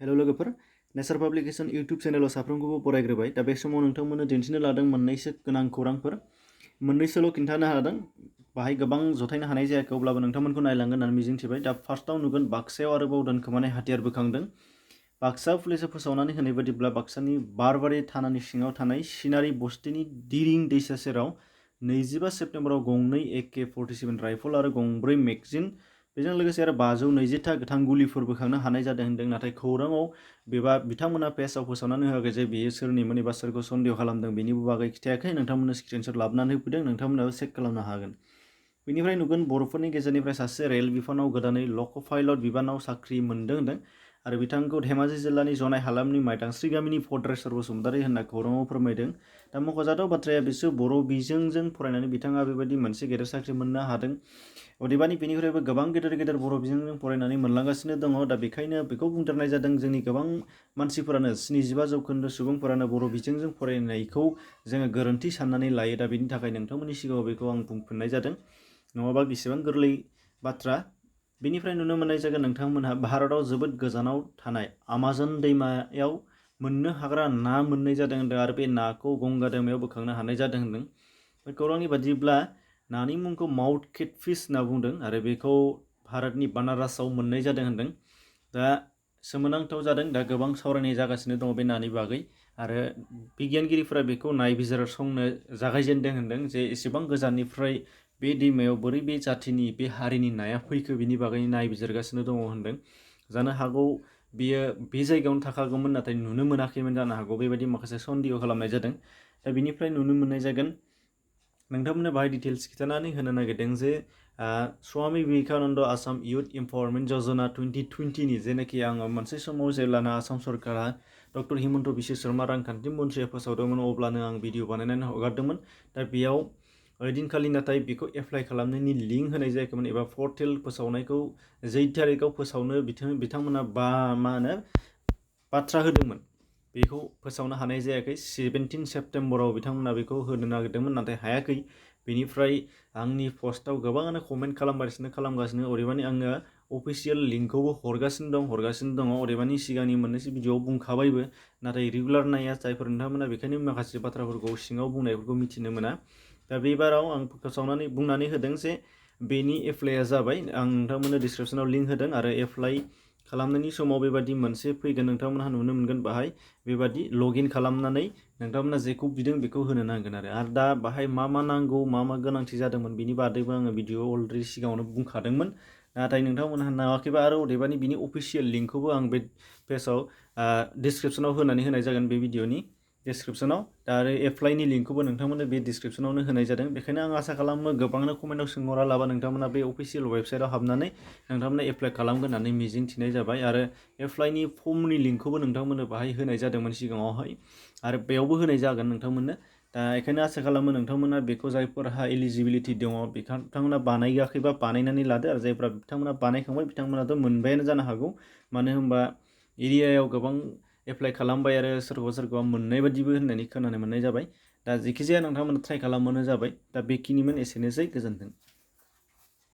Hello लोगोफोर नेचार publication YouTube चेनेलाव साफ्रोमखौबो बरायग्रोबाय दा बे समाव नोंथांमोननो दिन्थिनो लादों मोननैसो गोनां खौरांफोर मोननैसोल' खिन्थानो हादों बाहाय गोबां जथायनो हानाय जायाखै अब्लाबो नोंथांमोनखौ नायलांगोन होननानै मिजिंथिबाय दा फार्स्टआव नुगोन बाक्सायाव आरोबाव दोनखोमानाय हाथियार बोखांदों बाक्सा पुलिसा फोसावनानै होनाय बायदिब्ला बाक्सानि बारबारि थानानि सिङाव थानाय सिनारि बस्तिनि दिरिं दैसा सेराव 25 सेप्तेम्बराव गंनै AK-47 राइफल आरो गंब्रै मेगजिन बेजों लोगोसे आरो 520 गोथां गुलिफोर बोखांनो हानाय जादों होनदों नाथाय खौराङाव बिथांमोना पेजआव फोसावनानै होआखै जे बेयो सोरनिमोन एबा सोरखौ सन्देह खालामदों बेनिबो बागै खिथायाखै नोंथांमोननो स्क्रिनशट लाबोनानै होफैदों नोंथांमोनाबो चेक खालामनो हागोन बेनिफ्राय नुगोन बर'फोरनि गेजेरनिफ्राय सासे रेल बिफानाव गोदानै लक' पाइलट बिबानाव साख्रि मोनदों होनदों आरो बिथांखौ धेमाजि जिल्लानि जनाय हालामनि माइदांस्रि गामिनि भद्रेश्वर बसुमतारी होनना खौराङाव फोरमायदों दा मख'जाथाव बाथ्राया बिसोर बर' बिजोंजों फरायनानै बिथाङा बेबायदि मोनसे गेदेर साख्रि मोननो हादों अदेबानि बेनिफ्रायबो गोबां गेदेर बर' बिजोंजों फरायनानै मोनलांगासिनो दङ दा बेखायनो बेखौ बुंदेरनाय जादों जोंनि गोबां मानसिफोरानो 75% सुबुंफोरानो बर' बिजोंजों फरायनायखौ जोङो गोरोन्थि साननानै लायो दा बेनि थाखाय नोंथांमोननि सिगाङाव बेखौ आं बुंफिननाय जादों नङाबा बेसेबां गोरलै बाथ्रा बेनिफ्राय नुनो मोननाय जागोन नोंथांमोनहा भारताव जोबोद गोजानाव थानाय आमाजन दैमायाव मोननो हाग्रा ना मोननाय जादों होनदों आरो बे नाखौ गंगा दैमायाव बोखांनो हानाय जादों होनदों बे खौरांनि बादिब्ला नानि मुंखौ माउथ केटफिश होनना बुंदों आरो बेखौ भारतनि बानारसआव मोननाय जादों होनदों दा सोमोनांथाव जादों दा गोबां सावरायनाय जागासिनो दङ बे नानि बागै आरो बिगियानगिरिफोरा बेखौ नायबिजिरसंनो जागायजेनदों होनदों जे एसेबां गोजाननिफ्राय बे दैमायाव बोरै बे जाथिनि बे हारिनि नाया फैखो बिनि बागै नायबिजिरगासिनो दङ होनदों जानो हागौ बियो बे जायगायावनो थाखागौमोन नाथाय नुनो मोनाखैमोन जानो हागौ बेबायदि माखासे सन्देह खालामनाय जादों दा बिनिफ्राय नुनो मोननाय जागोन नोंथांमोननो बाहाय डिटेल्स खिन्थानानै होनो नागिरदों जे स्वामी विवेकानन्द आसाम इयुथ इम्पावारमेन्ट यजना 2020 नि जेनाखि आङो मोनसे समाव जेब्लानो आसाम सरकारा डक्टर हिमन्त बिश्व शर्मा रांखान्थि मन्थ्रिया फोसावदोंमोन अब्लानो आं भिडिअ बानायनानै हगारदोंमोन दा बेयाव ओइदिनखालि नाथाय बेखौ एप्लाइ खालामनायनि लिंक होनाय जायाखैमोन एबा पर्टेल फोसावनायखौ 8 थारिखआव फोसावनो बिथांमोना बाथ्रा होदोंमोन बेखौ फोसावनो हानाय जायाखै 17 सेप्तेम्बराव बिथांमोना बेखौ होनो नागिरदोंमोन नाथाय हायाखै बेनिफ्राय आंनि पस्टआव गोबाङानो कमेन्ट खालामगासिनो अदेबानि आङो अफिसियेल लिंकखौबो हरगासिनो दङ अदेबानि सिगांनि मोननैसो भिडिअआव बुंखाबायबो नाथाय रेगुलार नाया जायफोर नोंथांमोना बेखायनो माखासे बाथ्राफोरखौ सिङाव बुंनायफोरखौ मिथिनो मोना दा बे बाराव आं फोसावनानै बुंनानै होदों जे बेनि एप्लाइआ जाबाय आं नोंथांमोननो डिसक्रिपसनाव लिंक होदों आरो एप्लाइ खालामनायनि समाव बेबादि मोनसे फैगोन नोंथांमोनहा नुनो मोनगोन बाहाय बेबादि लगइन खालामनानै नोंथांमोना जेखौ बिदों बेखौ होनो नांगोन आरो दा बाहाय मा नांगौ मा गोनांथि जादोंमोन बिनि बादैबो आङो भिडिअआव अलरेडि सिगाङावनो बुंखादोंमोन नाथाय नोंथांमोनहा नुवाखैबा आरो अदेबानि बिनि अफिसियेल लिंकखौबो आं बे पेजाव डिसक्रिपसनाव होनानै होनाय जागोन बे भिडिअनि डिसक्रिपसनाव दा आरो एप्लाइनि लिंकखौबो नोंथांमोननो बे डिसक्रिपसनावनो होनाय जादों बेखायनो आं आसा खालामो गोबांनो कमेन्टआव सोंहरालाबा नोंथांमोना बे अफिसियेल वेबसाइटआव हाबनानै नोंथांमोना एप्लाइ खालामगोन होननानै मिजिं थिनाय जाबाय आरो एप्लाइनि फर्मनि लिंकखौबो नोंथांमोननो बाहाय होनाय जादोंमोन सिगाङावहाय आरो बेयावबो होनाय जागोन नोंथांमोननो दा बेखायनो आसा खालामो नोंथांमोना बेखौ जायफोरहा एलिजिबिलिटि दङ बिथांमोना बानायाखैबा बानायनानै लादो आरो जायफ्रा बिथांमोना बानायखांबाय बिथांमोनाथ' मोनबायानो जानो हागौ मानो होनबा एरियायाव गोबां एप्लाइ खालामबाय आरो सोरखौबा मोननाय बादिबो होननानै खोनानो मोननाय जाबाय दा जेखिजाया नोंथांमोना ट्राइ खालामबानो जाबाय दा बेखिनिमोन एसेनोसै गोजोन्थों।